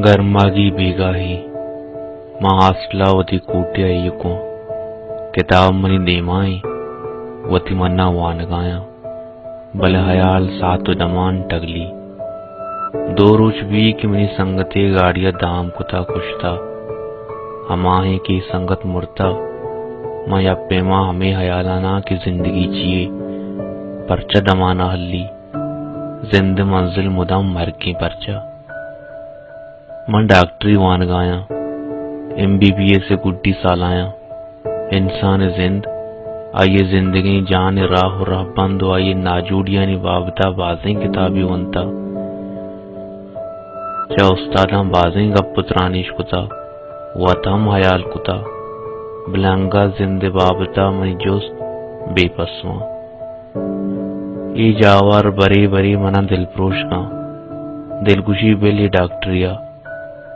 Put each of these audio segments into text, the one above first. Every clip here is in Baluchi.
گرماگی بیگاہی۔ ما ہاسٹل ءَ وتی کوٹی ءَ ایوک اوں۔ کتاب منی دیما ایں، وتی من ءَ وانگ ءَ آں، بلے ہیال ساعت ءُ دمان ٹگلی۔ دو روچ بی کہ منی سنگتے گاڑی ءَ دام کتا کشتا۔ ہماہیں کہ سنگت مرتا، من یک پیما ہمے ہیال ءَ آں کہ زندگی چی یے؟ پرچا دمان ءَ ہلی؟ زند ءِ منزل مدام مرگیں پرچا؟ من ڈاکٹری وانگ ءَ آں، ایم بی بی ایس ءِ گڈی سال ءَ آں۔ انسان ءِ زند، آئی ءِ زندگیں جان ءِ راہ ءُ رہبند ءُ آئی ءِ ناجوڑیانی بابت ءَ بازیں کتابے ونتا۔ چہ استاداں بازیں گپ ءُ تران اش کتا، وت ہم ہیال کتا، بلے انگت زند ءِ بابت ءَ منی جست بے پسو اَں۔ اے جاور برے برے من ءَ دلپروش کن۔ دلگوشی بل اے ڈاکٹری ءَ۔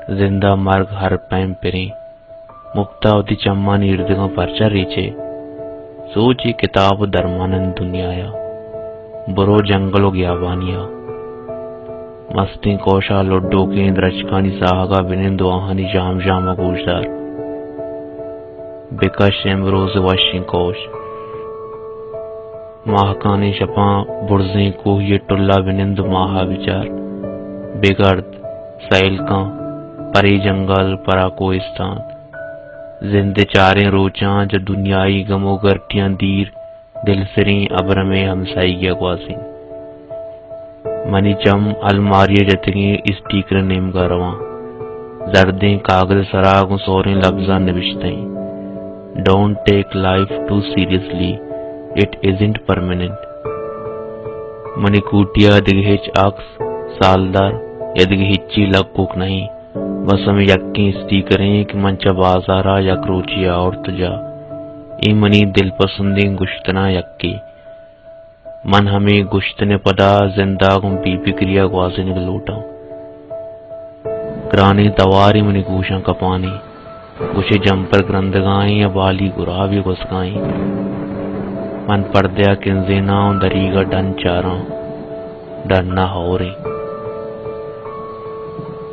زند ءَ مرگ ہر پیم پریں۔ مپت ءَ وتی چمانی ایردگاں پرچا ریچے؟ سوچ اے کتاب ءُ درمانانی دنیا ءَ۔ برو جنگل ءُ گیابانی ءَ۔ مستیں کوش ءَ لڈوکیں درچکانی ساہگ ءَ بنند ءُ آہانی ژام ژام ءَ گوشدار۔ بکش امروز ءِ وشیں کوش۔ ماہکانیں شپاں برزیں کوہی ءِ ٹل ءَ بنند ءُ ماہ ءَ بچار۔ بگرد، سیل کن، پرے جنگل، پرا کوہستان۔ زند ءِ چاریں روچاں چہ دنیائی گم ءُ گرٹیاں دیر دلسریں ابرمیں ہمساہگی ءَ گوازین۔ منی چم الماری ءَ جتگیں اسٹیکر ءِ نیمگ ءَ رواں۔ زردیں کاگد ءِ سرا گوں سوریں لبزاں نبشتہ ایں، "Don't take life too seriously, it isn't permanent." منی کوٹی ءَ دگہ ہچ عکس، سالدار یا دگہ ہچی لگوک نہ ایں۔ بس ہمے یکیں اسٹیکر ایں کہ من چہ بازار ءَ یک روچے ءَ آورت جا۔ اے منی دلپسندیں گشتناں یکے۔ من ہمے گشتن ءِ پدا زند ءَ گوں بے پکری ءَ گوازینگ لوٹاں۔ گرانیں توارے منی گوشاں کپانی، گوشے جمپر گرندگائیں یا بالی گرابے گوزگائیں۔ من پردے ءَ کنزیناں ءُ دریگ ءَ ڈن چاراں۔ ڈن ءَ ہوریں۔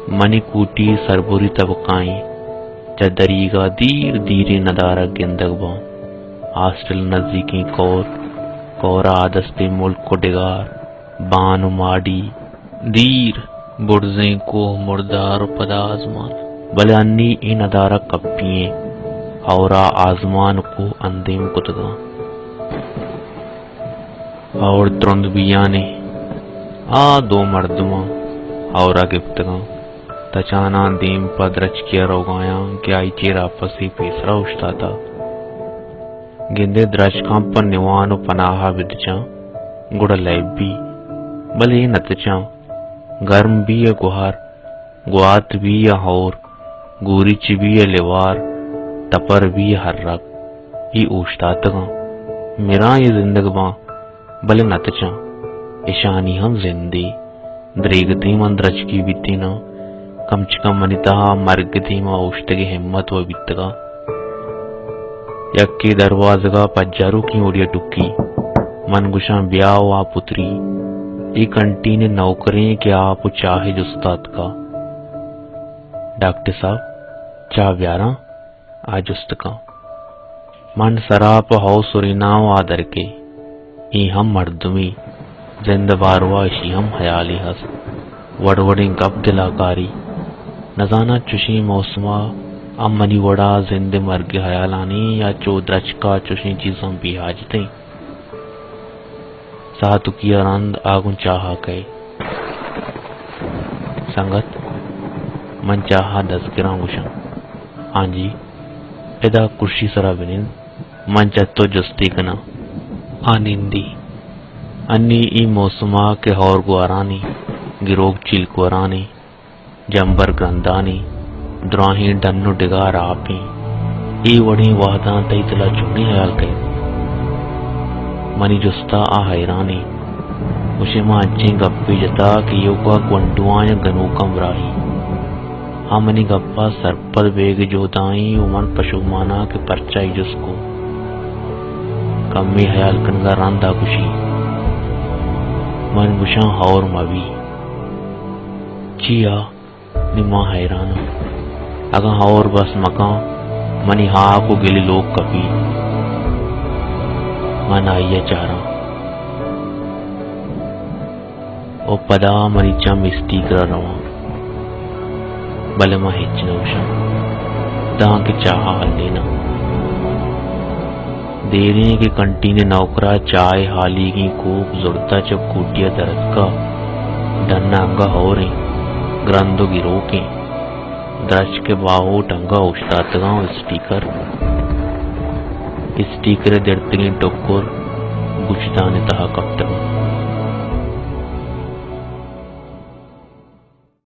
منی کوٹی سربری طبقہ ایں۔ چہ دریگ ءَ دیر دیریں ندارگ گندگ باں۔ ہاسٹل نزیکیں کور، کور ءَ آ دستیں ملک ءُ ڈگار، بان ءُ ماڑی، دیر برزیں کوہ مردار ءُ پدا آزمان۔ بلے انی اے ندارگ کپی ایں، ہور ءَ آزمان ءُ کوہ اندیم کتگاں۔ ہور ترند بیان ایں۔ آ دو مردماں ہور ءَ گپتگاں۔ تچاناں دیم پہ درچکے ءَ روگایاں کہ آئی چیر ءَ پسے پیسرا اوشتاتہ۔ گندے درچکاں پہ نوان ءُ پناہ ءَ بدچاں، گڑا لیب بی، بلے اے نہ تچاں۔ گرم بی ءُ گوہر، گوات بی یا ہور، گوریچ بی یا لیوار، ٹپر بی یا ہرک، اے اوشتاتگاں۔ مراں اے زندگ باں، بلے نہ تچاں۔ اشانی ہم زندے۔ دریگتیں من درچکی بیتیناں۔ کم چہ کم منی تہا مرگ ءِ دیما اوشتگے ہمت وَ بیتگاں۔ یکے دروازگ ءَ پجاروکیں وڑے ءَ ٹکی۔ من گوشاں، بیا ءُ آ پتری۔ اے کنٹین ءِ نوکریں کہ آپ ءُ چاہ ءِ جست ءَ اتکا۔ ڈاکٹر صاحب، چاہ بیاراں؟ آ جست کن۔ من سرا پہ ہور سریناں ءُ آ درکے۔ اے ہم مردمے۔ زند ءِ باروا اشی ہم ہیالے ہست۔ وڑ وڑیں گپ دل ءَ کاری۔ نزاناں چشیں موسم ءَ ہم منی وڑا زند ءِ مرگ ءِ ہیالانی یا چو درچک ءَ چشیں چیزاں بے حاجتیں۔ ساعتکی ءَ رند آ گوں چاہ ءَ کئے۔ سنگت، من چاہ ءَ دزگراں گوشاں۔ ہاں جی، ادا کرشی سرا بنند، من چہ تو جستے کناں۔ آ نندی۔ انی اے موسم ءَ کہ ہور گوارانی، گروک چیلک ورانی، جمبر گرندانی، دراہیں ڈن ءُ ڈگار آپیں۔ اے وڑیں وہداں تئی دل ءَ چونیں ہیال کئیت؟ منی جست ءَ آ حیرانیں۔ گوشے، ما انچیں گپے جتا کہ ایوک ءَ گونڈواں یا گنوکاں براہی۔ آ منی گپ ءَ سرپد بیگ ءِ جہد ءَ ایں ءُ من پشومان آں کہ پرچا اے جست کو۔ کمے ہیال کنگ ءَ رند آ گوشی، من گوشاں، ہور مہ بی۔ چیا؟ نی ما حیران آں۔ اگاں ہور بس مکاں، منی ہاک و گلی لوگ کپی۔ من آئی ء چاراں۔ و پدا منی چم اسٹیکر ء رواں، بلے من ہچ نہ گوشاں، دانکہ چاہ ء ہلیناں۔ دیریں کہ کنٹین ء نوکرا چاہ ء ہالیگیں کوپ زڑتا چہ کوٹی ء درتکا، ڈن ء انگہ ہوریں، گرند و گروکیں۔ درچک ء باہوٹ انگہ اوشتاتگاں و اسٹیکر، اسٹیکر ء درتگیں ٹکر گچدان ء تہا کپتگاں۔